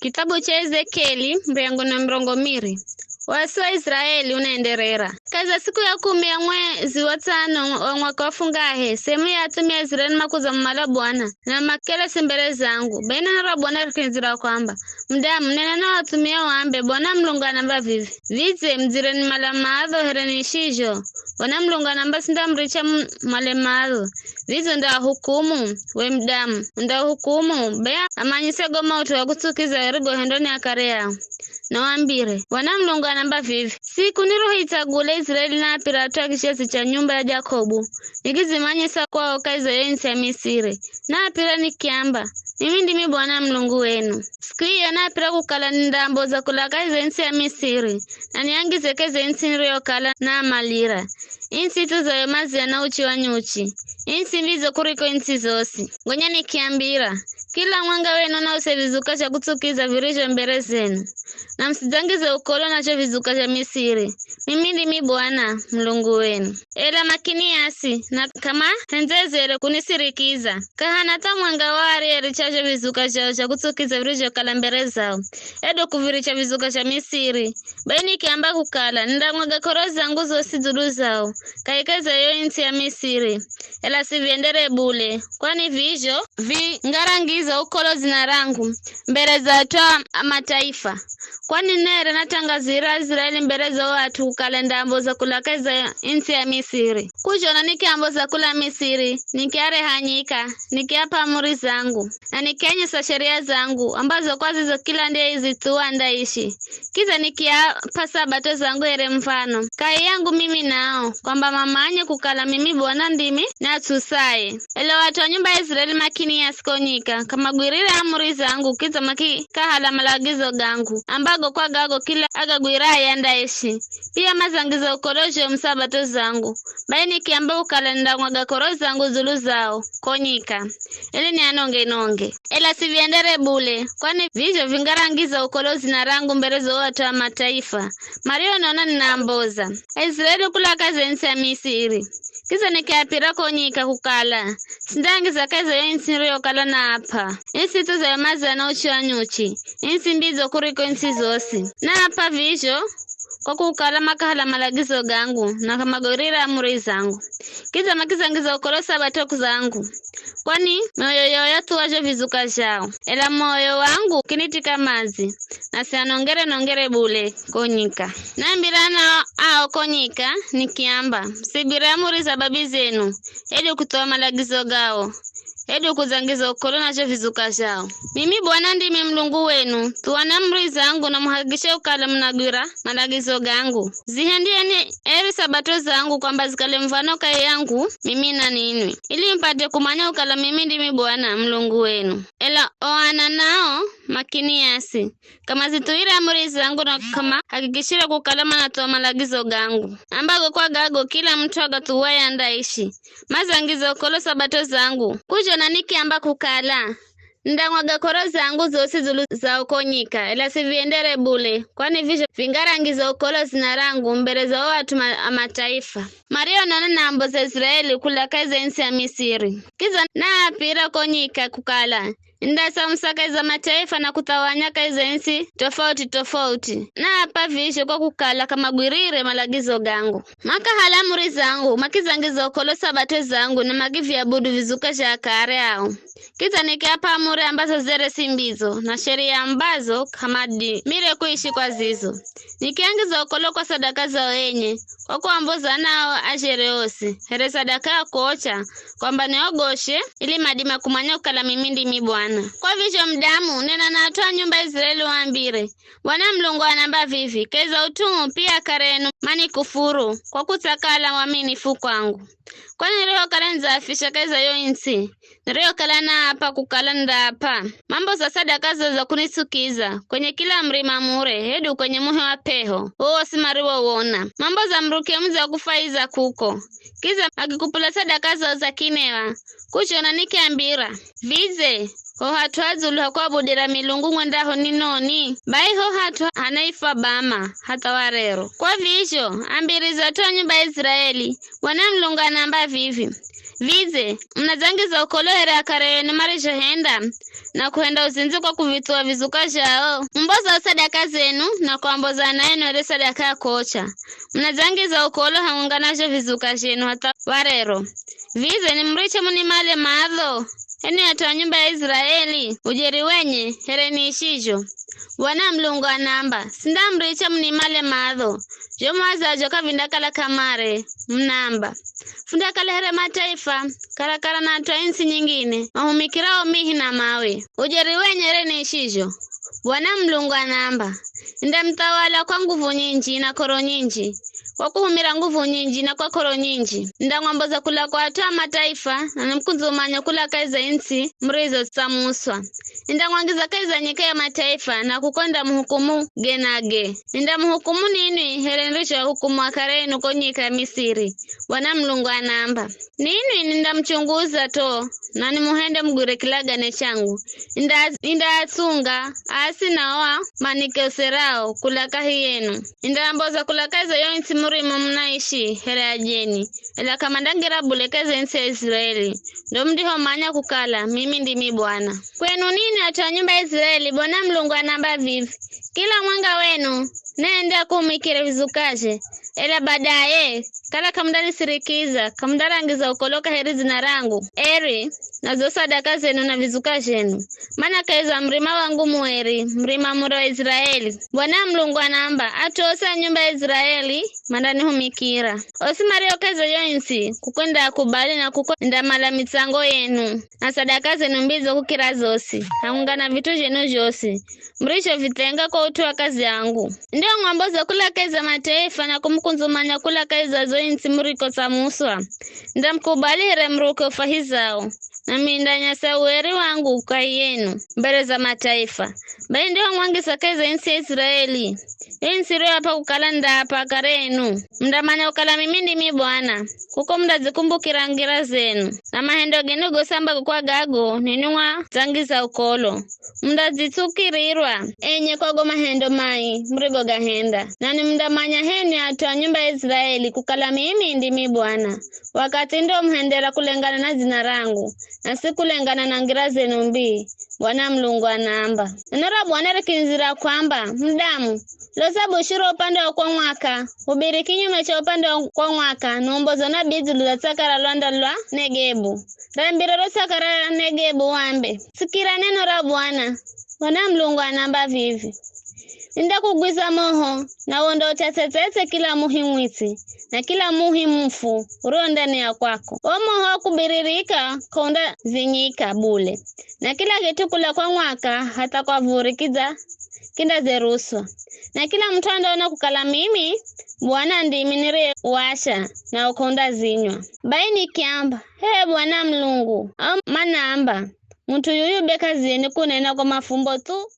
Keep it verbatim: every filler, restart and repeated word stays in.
Kitabu cha Ezekieli, mrengo na mirongo miri. Wasi wa Israeli unaenderera. Kahi za siku ya kumi ya mwezi wa tsano wa mwaka wa fungahe, sehemu ya atumia Israeli makuza mumala Bwana, na makelesi mbere zangu. Bena naro Bwana rikindzira kwamba, "Mudamu, nena na watumia wambe, Bwana Mulungu anamba vivi, 'Vidze mudzire ni mala maadho here niishizho?' Bwana Mulungu anamba, 'Sindamuricha mu-, male maadho.' Vidzo ndahukumu, we mudamu, ndahukumu, be amanyise go maut'u ga kutsukiza garigohendwa ni akare ao. Nawambire, Bwana Mulungu anamba vivi, 'Siku nirohitsagula Israeli na apira at'u a kishesi cha nyumba ya Jakobu, nikizimanyisa kwao kahi za yo ntsi ya Misiri, na apira nikiamba, mimi ndimi Bwana Mulungu wenu. Siku iyo na apira kukala nindamboza kula kahi za ntsi ya Misiri, na niangize kahi za ntsi niriyokala naamalira, ntsi itsuzayo maziya na uchi wa nyuchi, ntsi mbidzo kuriko ntsi zosi. Gonya nikiambira, kila mwenga wenu nause vizuka zha kutsukiza virizho mbere zenu, na musidzangize ukolo na zho vizuka zha Misiri. Mimi ndimi Bwana Mulungu wenu. Ela makiniasi, na k'amahendzezere kunisirikiza. K'ahana tha mwenga wa ariye arichazho vizuka zhao zha kutsukiza virizhokala mbere zao, edo kuviricha vizuka zha Misiri. Bai nikiamba kukala, nindamwaga k'oro zangu zosi dzulu zao, kahikahi za yo ntsi ya Misiri. Ela siviendere bule, kwani vizho vingarangiza ukolo dzina rangu mbere za at'u a mataifa. Kwani nere natangazira Israeli mbere za o at'u kukala ndamboza kula kahi za ntsi ya Misiri. Kuzhona nikiamboza kula Misiri, nikiareha nyika, nikiap'a amuri zangu, na nikianyesa sheria zangu, ambazo kwa zizo kila ndiyezithuwa andaishi. Kidza nikiap'a sabato zangu here mufano, kahi yangu mimi nao, kwamba mamanye kukala mimi Bwana ndimi niatsusaye. Ela o at'u a nyumba ya Israeli makiniasi ko nyika, k'amagwirire amuri zangu, kidza makikahala malagizo gangu, ambago kwa gago kila agagwiraye andaishi. Pia mazangiza ukolo zho musabato zangu, bai nikiamba kukala nindamwaga k'oro zangu dzulu zao ko nyika, ili nianonge-nonge. Ela siviendere bule, kwani vizho vingarangiza ukolo dzina rangu mbere za o at'u a mataifa, marionona ninaamboza Aisiraeli kula kahi za ntsi ya Misiri. Kidza nikiapira ko nyika kukala, sindaangiza kahi za yo ntsi niriyokala naap'a, ntsi itsuzayo maziya na uchi wa nyuchi, ntsi mbidzo kuriko ntsi zosi. Naap'a vizho kwa kukala makahala malagizo gangu, na k'amagwirire amuri zangu. Kidza makizangiza ukolo sabato zangu, kwani mioyo yao yathuwa zho vizuka zhao. Ela moyo wangu ukinitika madzi, na sianongere-nongere bule ko nyika. Naambira nao ao ko nyika, nikiamba, musigwire amuri za babi zenu, hedu kuthuwa malagizo gao, hedu kudzangiza ukolo na zho vizuka zhao. Mimi Bwana ndimi Mulungu wenu, thuwani amuri zangu na muhakikishe kukala munagwira malagizo gangu. Zihendiyeni eri sabato zangu kwamba zikale mufano kahi yangu mimi na ninwi, ili mupate kumanya kukala mimi ndimi Bwana Mulungu wenu. Ela o ana nao makiniasi, k'amazithuwire amuri zangu na k'amahakikishire kukala manathuwa malagizo gangu, ambago kwa gago kila mut'u agathuwaye andaishi. Mazangiza ukolo sabato zangu, kuzhona nikiamba kukala, nindamwaga k'oro zangu zosi dzulu zao ko nyika, ela siviendere bule, kwani vizho vingarangiza ukolo dzina rangu mbere za o at'u ma-, a mataifa, marionona naamboza Israeli kula kahi za ntsi ya Misiri. Kidza naapira ko nyika kukala, nindasamusa kahi za mataifa na kuthawanya kahi za ntsi tofauti-tofauti. Naap'a vizho kwa kukala k'amagwirire malagizo gangu. Makahala amuri zangu, makizangiza ukolo sabato zangu, na makiviabudu vizuka zha akare ao. Kidza nikiap'a amuri ambazo zere si mbidzo, na sheria ambazo k'amadimire kuishi kwa zizo. Nikiangiza ukolo kwa sadaka zao enye, kwa kuamboza nao azhere osi, here sadaka ya kuocha, kwamba niogoshe, ili madime kumanya kukala mimi ndimi Bwana. Kwa vizho mudamu, nena na at'u a nyumba ya Israeli waambire, Bwana Mulungu anamba vivi, kahi za ut'u uu pia akare enu manikufuru, kwa kutsakala waaminifu kwangu. Kwani nirihokala nidzaafisha kahi za yo ntsi, niriyokala naap'a kukala nindaap'a, mamboza sadaka zao za kunitsukiza, kwenye kila murima mure, hedu kwenye muhi wa p'eho, wowosi mariwowona. Mamboza muruke mudzi wa kufwahiza kuko. Kidza makikupula sadaka zao za kineva, kuzhona nikiambira, vidze, ho hat'u ha dzulu ha kuabudira milungu mwendaho ni noni? Bai ho hat'u hanaifwa bama hatha wa rero. Kwa vizho, ambiriza at'u a nyumba ya Israeli, Bwana Mulungu anamba vivi, Vidze, munadzangiza ukolo here akare enu marizhohenda, na kuhenda uzindzi kwa kuvithuwa vizuka zhao? Mumboza sadaka zenu, na kuamboza ana enu here sadaka ya kocha. Munadzangiza ukolo hamwenga nazho vizuka zhenu hatha warero. Vidze, nimuriche munimale madho, enu at'u a nyumba ya Iziraeli, ujeri wenye, here niishizho. Bwana Mulungu anamba, sindamuricha munimale madho, zho muwazazho k'avindakala kamare, munamba, fundakale here mataifa, karakara na at'u a ntsi nyingine, mahumikirao mihi na mawe. Ujeri wenye here niishizho. Bwana Mulungu anamba, indamuthawala kwa nguvu nyinji na k'oro nyinji, kwa kuhumira nguvu nyinji na kwa k'oro nyinji. Nindamwamboza kula kwa at'u a mataifa, na nimukundzumanya kula kahi za ntsi murizo tsamuswa. Nindamwangiza kahi za nyika ya mataifa, na kuko nindamuhukumu ge na ge. Nindamuhukumu ninwi here nirizhoahukumu akare enu ko nyika ya Misiri, Bwana Mulungu anamba. Ninwi nindamuchunguza to, na nimuhende mugwire kilagane changu. Ninda- Nindaatsunga, asi na o a manikoserao kula kahi yenu. Nindaamboza kula kahi za yo ntsi murimo munaishi here ajeni, ela k'amandangira bule kahi za ntsi ya Iziraeli. Ndo mundihomanya kukala, mimi ndimi Bwana. Kwenu ninwi at'u a nyumba ya Iziraeli, Bwana Mulungu anamba vivi, kila mwenga wenu, nende akuhumikire vizukazhe, ela badaye, kala k'amundanisirikiza, k'amundarangiza ukolo kaheri dzina rangu, eri, na zo sadaka zenu na vizuka zhenu, mana kahi za murima wangu mueri, murima mure wa Iziraeli. Bwana Mulungu anamba, at'u osi a nyumba ya Iziraeli mandanihumikira. Osi mario kahi za yo ntsi, kuko nindaakubali na kuko nindamala mitsango yenu, na sadaka zenu mbidzo kukira zosi, hamwenga na vit'u zhenu zhosi, murizhovitenga kwa ut'u wa kazi yangu. Ndio ng'amboza kula kahi za mataifa na kumukundzumanya kula kahi za zo ntsi murikotsamuswa. Ndamukubali here muruke ufwahizao, nami ndanyasa ueri wangu kahi yenu mbere za mataifa. Bai ndio ng'wangisa kahi za ntsi ya Iziraeli, yo ntsi iriyoapa kukala ndaapa akare enu. Mundamanya kukala mimi ndimi Bwana, kuko mundadzikumbukira ngira zenu, na mahendo genu gosi ambago kwa gago ninwi mwadzangiza ukolo. Mundadzitsukirirwa enye kwa go mahendo mai murigogahenda, nanwi mundamanya henwi at'u a nyumba ya Iziraeli kukala mimi ndimi Bwana, wakathi ndomuhendera kulengana na dzina rangu, na si kulengana na ngira zenu mbii, Bwana Mulungu anaamba. Neno ra Bwana rikindzira kwamba, mudamu, losa bushiro upande wa kwa mwaka, ubiri kinyume cha upande wa kwa mwaka, na umboza unabii dzulu za tsaka ra lwanda lwa Negebu. Rambire ro tsaka ra Negebu wambe, sikira neno ra Bwana. Bwana Mulungu anaamba vivi, nindakugwiza moho, na wondaucha tsetsetse kila muhi mwitsi, na kila muhi mufu urio ndani ya kwako. Wo moho wa kubiririka k'aundazinyika bule, na kila kit'u kula kwa mwaka hatha kwa vuri kidza kindazeruswa, na kila mut'u andaona kukala mimi Bwana ndimi niriyewasha, na uk'aundazinywa. Bai nikiamba, h'e Bwana Mulungu, ao manaamba, mut'u yuyu be k'aziyeni kunena kwa mafumbo thu?